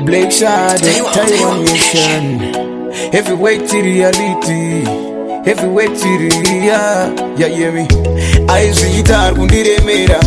Black Shadow, Taiwan Nation. Heavyweight reality. Heavyweight yeah, yeah, yeah me. Aizviita ari kundiremera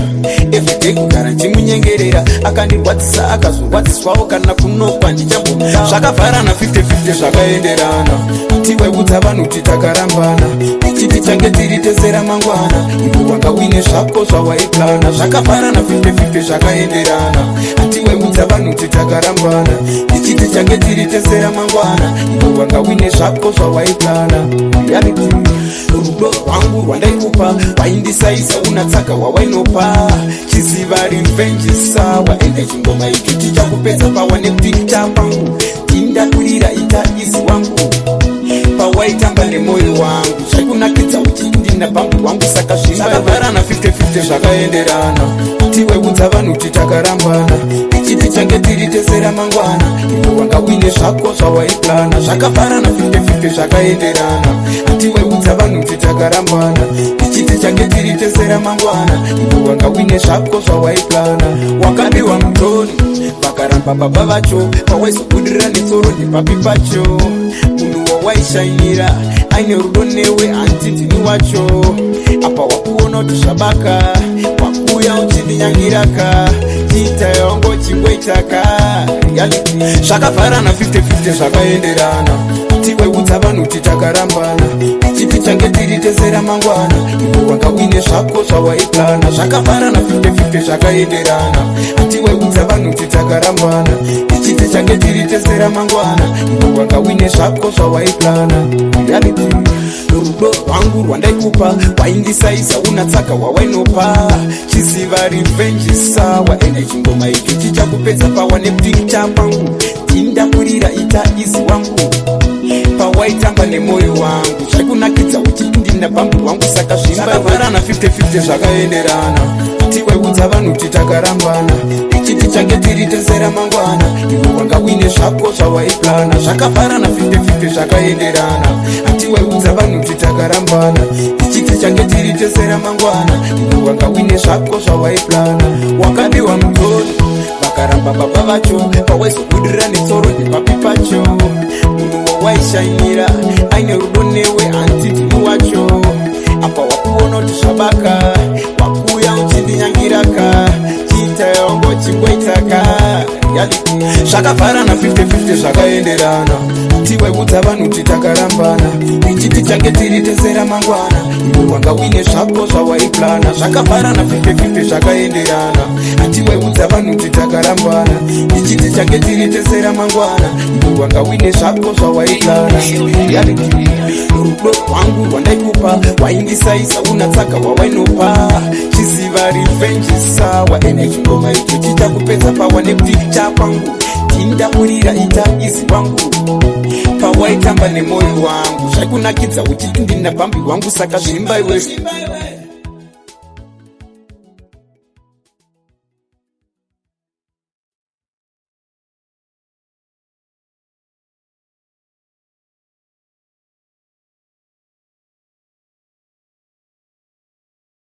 everyday kugara nchimunyengerera, akandirwadzisa, akazorwadziswawo. Kana kunokwa ndichambo zvakavharana 50-50, zvakaenderana. Tiweudza vanhu kuti takarambana, tichiti change tiri tesera mangwana. Iwe wanga uine zvako zvawaiplana. Zvakavharana 50-50, zvakaenderana. Hatiweudza vanhu kuti takarambana, tichiti change tiri tesera mangwana. Iwe wanga uine zvako zvawaiplana. Reality, rudo rwangu rwandaikupa waindisaisa, unatsaka wawainopa. Chiziva revenge sawa, ende chingoma icho chichakupedza pawa, nekuti chapangu tindakurira ita izi wangu. Pawaitamba nemwoyo wangu zvaikunakidza, uchindina bhambu wangu. Saka zvakavharana 50-50, zvakaenderana. Tiweudza vanhu kuti takarambana, tichiti change tiri tesera mangwana. Iwe wanga uine zvako zvawaiplana. Zvakavharana 50-50, zvakaenderana. Hatiweudza vanhu kuti takarambana, tichiti change tiri tesera mangwana. Iwe wanga uine zvako zvawaiplana. Wakabiwa mutoni, vakaramba baba vacho. Pawaizobudirira netsoro, ndepapi pacho? Munhu wawaishainira aine rudo newe, handiti wacho? Apa wakuona kuti zvabaka, wakuya uchindinyangiraka. Chiita yango chingweitaka. Reality, zvakavharana 50-50, zvakaenderana. Tiweudza vanhu kuti takarambana, tichiti change tiri tesera mangwana. Iwe wanga uine zvako zvawaiplana. Zvakavharana 50-50, zvakaenderana. Hatiweudza vanhu kuti takarambana, tichiti change tiri tesera mangwana. Iwe wanga uine zvako zvawaiplana. Reality, rudo rwangu rwandaikupa waindisaisa, unatsaka wawainopa. Chiziva revenge sawa, ende chingoma icho chichakupedza pawa, nekuti chapangu tindakurira ita izi wangu. Pawaitamba nemwoyo wangu zvaikunakidza, uchindina bhambu wangu. Saka zvakavharana 50-50, zvakaenderana. Tiweudza vanhu kuti takarambana, tichiti change tiri tesera mangwana. Iwe wanga uine zvako zvawaiplana. Zvakavharana 50-50, zvakaenderana. Hatiweudza vanhu kuti takarambana, tichiti change tiri tesera mangwana. Iwe wanga uine zvako zvawaiplana. Wakabiwa mutoni, vakaramba baba vacho. Pawaizobudirira netsoro, ndepapi pacho? Munhu wawaishainira aine rudo newe, handiti wacho? Apa wakuona kuti zvabaka, wakuya uchindinyangiraka. Chiita yango chingweitaka. Reality, zvakavharana 50-50, zvakaenderana. Tiweudza vanhu kuti takarambana, tichiti change tiri tesera mangwana. Iwe wanga uine zvako zvawaiplana. Zvakavharana 50-50, zvakaenderana. Hatiweudza vanhu kuti takarambana, tichiti change tiri tesera mangwana. Iwe wanga uine zvako zvawaiplana. Reality, rudo rwangu rwandaikupa waindisaisa, unatsaka wawainopa. Chiziva revenge sawa, ende chingoma icho chichakupedza pawa, nekuti chapangu tindakurira ita izi wangu. Pawaitamba nemwoyo wangu zvaikunakidza, uchiti ndina bhambi wangu. Saka zvimba iwe.